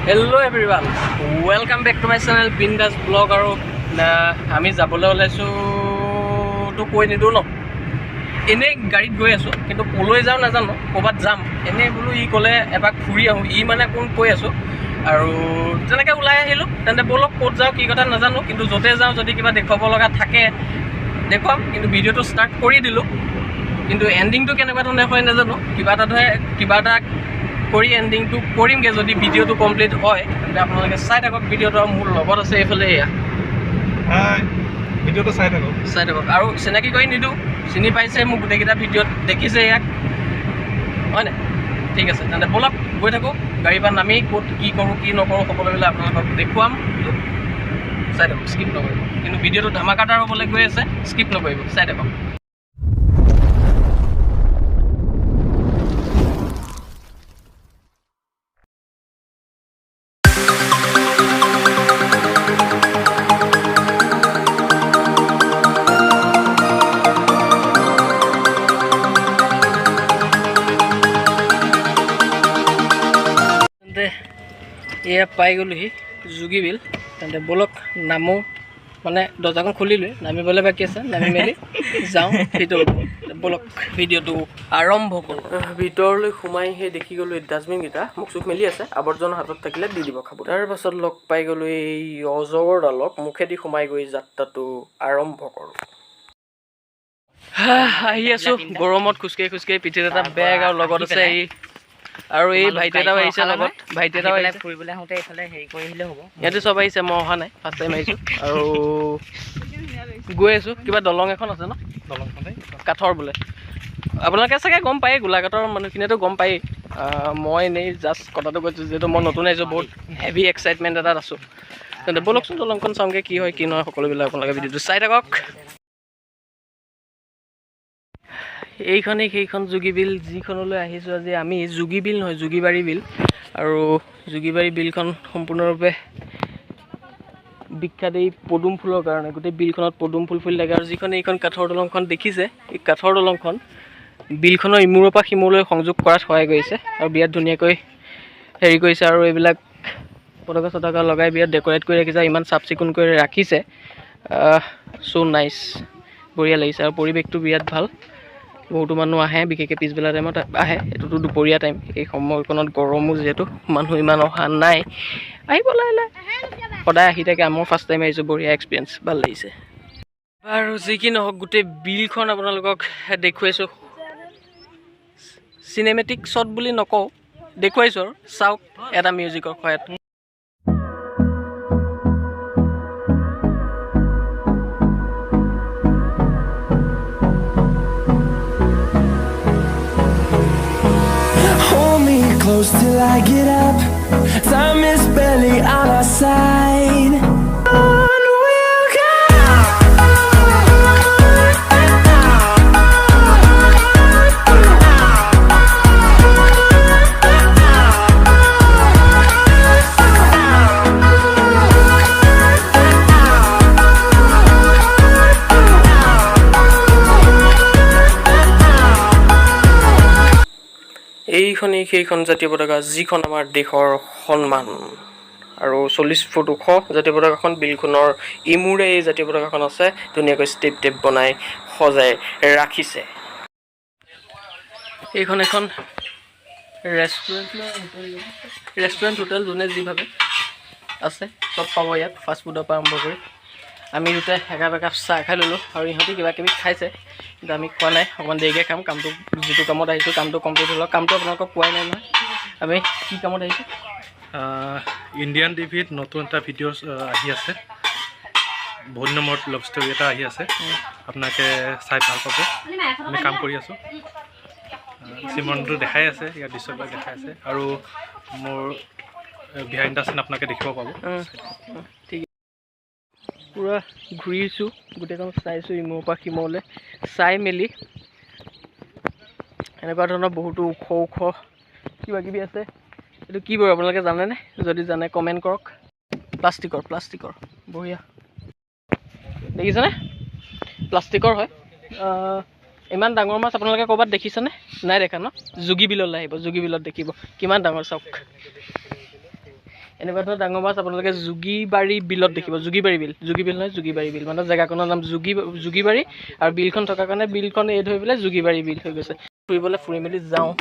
Hello everyone, welcome back to my channel Bindas blog. আৰু আমি যাবলৈ ওলাইছোঁ তো কৈ নিদিওঁ ন, এনেই গাড়ীত গৈ আছোঁ, কিন্তু ক'লৈ যাওঁ নাজানো, ক'ৰবাত যাম। এনেই বোলো ই ক'লে এপাক ফুৰি আহোঁ, ই মানে কোন কৈ আছোঁ। আৰু তেনেকৈ ওলাই আহিলোঁ। তেন্তে ব'লক, ক'ত যাওঁ কি কথা নাজানো, কিন্তু য'তে যাওঁ যদি কিবা দেখুৱাব লগা থাকে দেখুৱাম। কিন্তু ভিডিঅ'টো ষ্টাৰ্ট কৰি দিলোঁ, কিন্তু এণ্ডিংটো কেনেকুৱা ধৰণে হয় নাজানো। কিবা এটা কৰি এণ্ডিংটো কৰিমগৈ যদি ভিডিঅ'টো কমপ্লিট হয়। তেন্তে আপোনালোকে চাই থাকক ভিডিঅ'টো। আৰু মোৰ লগত আছে এইফালে এয়া, ভিডিঅ'টো চাই থাকক, চাই থাকক। আৰু চিনাকি কৰি নিদিওঁ, চিনি পাইছে মোক, গোটেইকেইটা ভিডিঅ'ত দেখিছে ইয়াক, হয়নে? ঠিক আছে, তেন্তে ব'লক গৈ থাকোঁ। গাড়ীৰ পৰা নামি ক'ত কি কৰোঁ কি নকৰোঁ সকলোবিলাক আপোনালোকক দেখুৱাম। চাই থাকক, স্কিপ নকৰিব। কিন্তু ভিডিঅ'টো ধামাকাদাৰ হ'বলৈ গৈ আছে, স্কিপ নকৰিব, চাই থাকক। এয়া পাই গ'লোহি যোগীবিল। তেন্তে ব'লক নামো, মানে দৰ্জাখন খুলিলোৱে, নামিবলৈ বাকী আছে, নামি মেলি যাওঁ ভিতৰত। ব'লক ভিডিঅ'টো আৰম্ভ কৰোঁ। ভিতৰলৈ সোমাই সেই দেখি গ'লোঁ এই ডাষ্টবিনকেইটা, মুখ চুখ মেলি আছে, আৱৰ্জনা হাতত থাকিলে দি দিব খাব। তাৰপাছত লগ পাই গ'লোঁ এই অজগৰডালক, মুখেদি সোমাই গৈ যাত্ৰাটো আৰম্ভ কৰোঁ। আহি আছোঁ গৰমত খোজকাঢ়ি খোজকাঢ়ি, পিঠিত এটা বেগ আৰু লগত আছে এই, আৰু এই ভাইটি এটাও আহিছে লগত, ভাইটি এটাও আহিছে। ফুৰিবলৈ আহোঁতে এইফালে হেৰি কৰি আহিলে হ'ব। ইয়াতে চব আহিছে, মই অহা নাই, ফাৰ্ষ্ট টাইম আহিছোঁ। আৰু গৈ আছোঁ, কিবা দলং এখন আছে ন, দলংখনে কাঠৰ বোলে। আপোনালোকে চাগে গম পায়েই, গোলাঘাটৰ মানুহখিনিয়েতো গম পায়েই। মই এনেই জাষ্ট কথাটো কৈছোঁ, যিহেতু মই নতুন আহিছোঁ, বহুত হেভি এক্সাইটমেণ্ট এটাত আছোঁ। তেন্তে ব'লকচোন দলংখন চাওঁগৈ, কি হয় কি নহয় সকলোবিলাক আপোনালোকে ভিডিঅ'টো চাই থাকক। এইখনেই সেইখন যোগীবিল যিখনলৈ আহিছোঁ আজি আমি। যোগীবিল নহয়, যোগীবাৰী বিল। আৰু যোগীবাৰী বিলখন সম্পূৰ্ণৰূপে বিখ্যাত এই পদুম ফুলৰ কাৰণে। গোটেই বিলখনত পদুম ফুল ফুলি থাকে। আৰু যিখন এইখন কাঠৰ দলংখন দেখিছে, এই কাঠৰ দলংখন বিলখনৰ ইমূৰৰ পৰা সিমূৰলৈ সংযোগ কৰাত সহায় কৰিছে। আৰু বিৰাট ধুনীয়াকৈ হেৰি কৰিছে। আৰু এইবিলাক পতাকা চতাকা লগাই বিৰাট ডেক'ৰেট কৰি ৰাখিছে, ইমান চাফ চিকুণ কৰি ৰাখিছে। চ' নাইচ, বঢ়িয়া লাগিছে। আৰু পৰিৱেশটো বিৰাট ভাল, বহুতো মানুহ আহে, বিশেষকৈ পিছবেলা টাইমত আহে। এইটোতো দুপৰীয়া টাইম, এই সময়কণত গৰমো যিহেতু মানুহ ইমান অহা নাই। আহিব লাহে লাহে, সদায় আহি থাকে। মই ফাৰ্ষ্ট টাইম আহিছোঁ, বঢ়িয়া এক্সপিৰিয়েঞ্চ, ভাল লাগিছে। বাৰু যি কি নহওক, গোটেই বিলখন আপোনালোকক দেখুৱাইছোঁ। চিনেমেটিক শ্বট বুলি নকওঁ, দেখুৱাইছোঁ আৰু চাওক এটা মিউজিকৰ সহায়ত। Close till I get up, time is barely on our side. On we'll go. এইখনেই সেইখন জাতীয় পতাকা যিখন আমাৰ দেশৰ সন্মান। আৰু 40 ফুট ওখ জাতীয় পতাকাখন, বিলখনৰ ইমূৰে এই জাতীয় পতাকাখন আছে, ধুনীয়াকৈ ষ্টেপ টেপ বনাই সজাই ৰাখিছে। এইখন এখন ৰেষ্টুৰেণ্ট, ৰেষ্টুৰেণ্ট হোটেল, যোনে যি ভাবে আছে চব পাব ইয়াত, ফাষ্ট ফুডৰ পৰা আৰম্ভ কৰি। আমি দুটাই একাপ একাপ চাহ খাই ল'লোঁ। আৰু ইহঁতি কিবা কিবি খাইছে, কিন্তু আমি খোৱা নাই, অকণমান দেৰিকৈ খাম। কামটো যিটো কামত আহিছোঁ কামটো কমপ্লিট হ'ল। কামটো আপোনালোকক কোৱাই নাই নহয়, আমি কি কামত আহিছোঁ। ইণ্ডিয়ান টিভিত নতুন এটা ভিডিঅ' আহি আছে, বহুত দিনৰ মূৰত লভ ষ্টৰী এটা আহি আছে, আপোনালোকে চাই ভাল পাব। আমি কাম কৰি আছোঁ, চিমনটো দেখাই আছে, ইয়াৰ দৃশ্যবিলাক দেখাই আছে। আৰু মোৰ বিহাইণ্ড the চিন আপোনালোকে দেখিব পাব। ঠিক, পূৰা ঘূৰিছোঁ, গোটেইখন চাইছোঁ ইমূৰৰ পৰা সিমূৰলৈ। চাই মেলি এনেকুৱা ধৰণৰ বহুতো ওখ ওখ কিবা কিবি আছে। এইটো কি বাৰু আপোনালোকে জানেনে? যদি জানে কমেণ্ট কৰক। প্লাষ্টিকৰ, প্লাষ্টিকৰ বঢ়িয়া দেখিছেনে? প্লাষ্টিকৰ হয়। ইমান ডাঙৰ মাছ আপোনালোকে ক'ৰবাত দেখিছেনে? নাই দেখা ন? যোগীবিললৈ আহিব, যোগীবিলত দেখিব কিমান ডাঙৰ। চাওক, এনেকুৱা ধৰণৰ ডাঙৰ মাছ আপোনালোকে যোগীবাৰী বিলত দেখিব। যোগীবাৰী বিল, যোগী বিল নহয়, যোগীবাৰী বিল মানে জেগাখনৰ নাম যোগীবাৰী আৰু বিলখন থকাৰ কাৰণে বিলখন এই ধৰি পেলাই যোগীবাৰী বিল হৈ গৈছে। ফুৰিবলৈ ফুৰি মেলি যাওঁ।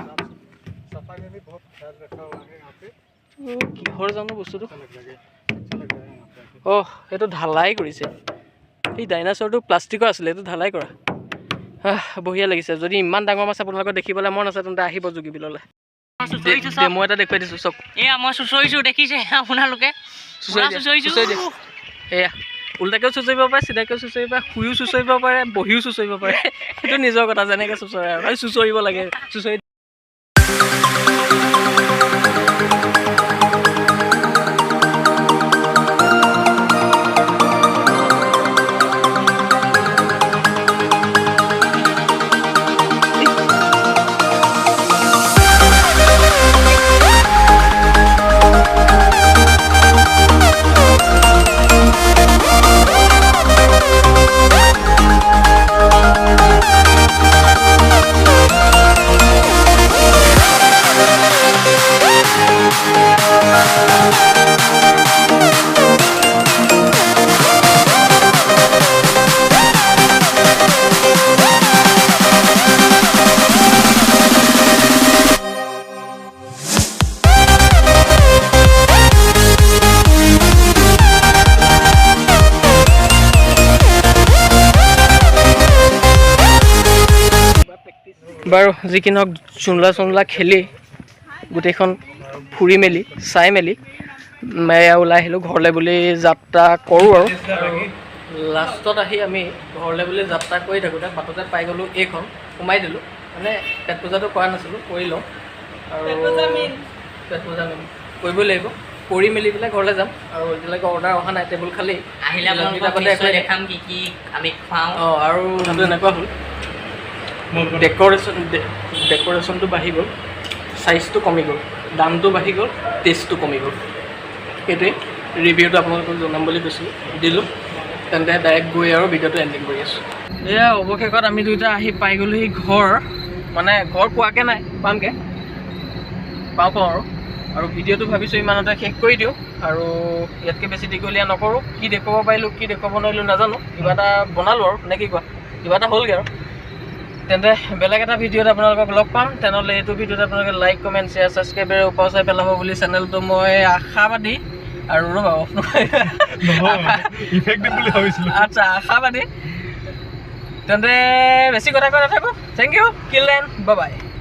কিহৰ জানো বস্তুটো, অহ সেইটো ঢালাই কৰিছে। এই ডাইনাছৰটো প্লাষ্টিকৰ আছিলে, এইটো ঢালাই কৰা। বঢ়িয়া লাগিছে। যদি ইমান ডাঙৰ মাছ আপোনালোকৰ দেখিবলৈ মন আছে তেন্তে আহিব যোগীবিললৈ। ডেমো এটা দেখুৱাই দিছোঁ চব। এয়া মই চুঁচৰিছোঁ, দেখিছে আপোনালোকে? চুঁচৰি দিয়ে। এয়া উল্টাকেও চুঁচৰিব পাৰে, চিধাকেও চুঁচৰিব পাৰে, শুইও চুঁচৰিব পাৰে, বহিও চুঁচৰিব পাৰে, সেইটো নিজৰ কথা, যেনেকৈ চুঁচৰে আৰু চুঁচৰিব লাগে। চুঁচৰি বাৰু যি কি নহওক, চোনলা চোনলা খেলি গোটেইখন ফুৰি মেলি চাই মেলি ওলাই আহিলোঁ ঘৰলৈ বুলি যাত্ৰা কৰোঁ। আৰু লাষ্টত আহি আমি ঘৰলৈ বুলি যাত্ৰা কৰি থাকোঁতে বাটতে পাই গ'লোঁ এইখন, সোমাই দিলোঁ। মানে পেট পূজাটো কৰা নাছিলোঁ, কৰি লওঁ আৰু পেট পূজা কৰিবই লাগিব। কৰি মেলি পেলাই ঘৰলৈ যাম। আৰু এতিয়ালৈকে অৰ্ডাৰ অহা নাই, টেবুল খালী। আহিলে দেখাম কি কি আমি খুৱাওঁ। অঁ, আৰু কথাটো এনেকুৱা হ'ল, ডেক'ৰেশ্যনটো বাঢ়ি গ'ল, চাইজটো কমি গ'ল, দামটো বাঢ়ি গ'ল, টেষ্টটো কমি গ'ল। সেইটোৱে ৰিভিউটো আপোনালোকক জনাম বুলি কৈছিলোঁ, দিলোঁ। তেন্তে ডাইৰেক্ট গৈ আৰু ভিডিঅ'টো এণ্ডিং কৰি আছোঁ। এয়া অৱশেষত আমি দুয়োটা আহি পাই গ'লোহি ঘৰ, মানে ঘৰ পোৱাকৈ নাই, পামগৈ, পাওঁ পাওঁ আৰু। আৰু ভিডিঅ'টো ভাবিছোঁ ইমানতে শেষ কৰি দিওঁ আৰু ইয়াতকৈ বেছি দীঘলীয়া নকৰোঁ। কি দেখুৱাব পাৰিলোঁ, কি দেখুৱাব নোৱাৰিলোঁ নাজানো, কিবা এটা বনালোঁ আৰু, নে কি কোৱা, কিবা এটা হ'লগৈ আৰু। তেন্তে বেলেগ এটা ভিডিঅ'ত আপোনালোকক লগ পাম। তেনেহ'লে এইটো ভিডিঅ'ত আপোনালোকে লাইক, কমেণ্ট, শ্বেয়াৰ, ছাবস্ক্ৰাইবেৰে উপচাই পেলাব বুলি চেনেলটো মই আশাবাদী। আৰু ৰ'বা, আচ্ছা, আশাবাদী। তেন্তে বেছি কথা কৈ নাথাকোঁ। Thank you, till then, bye bye.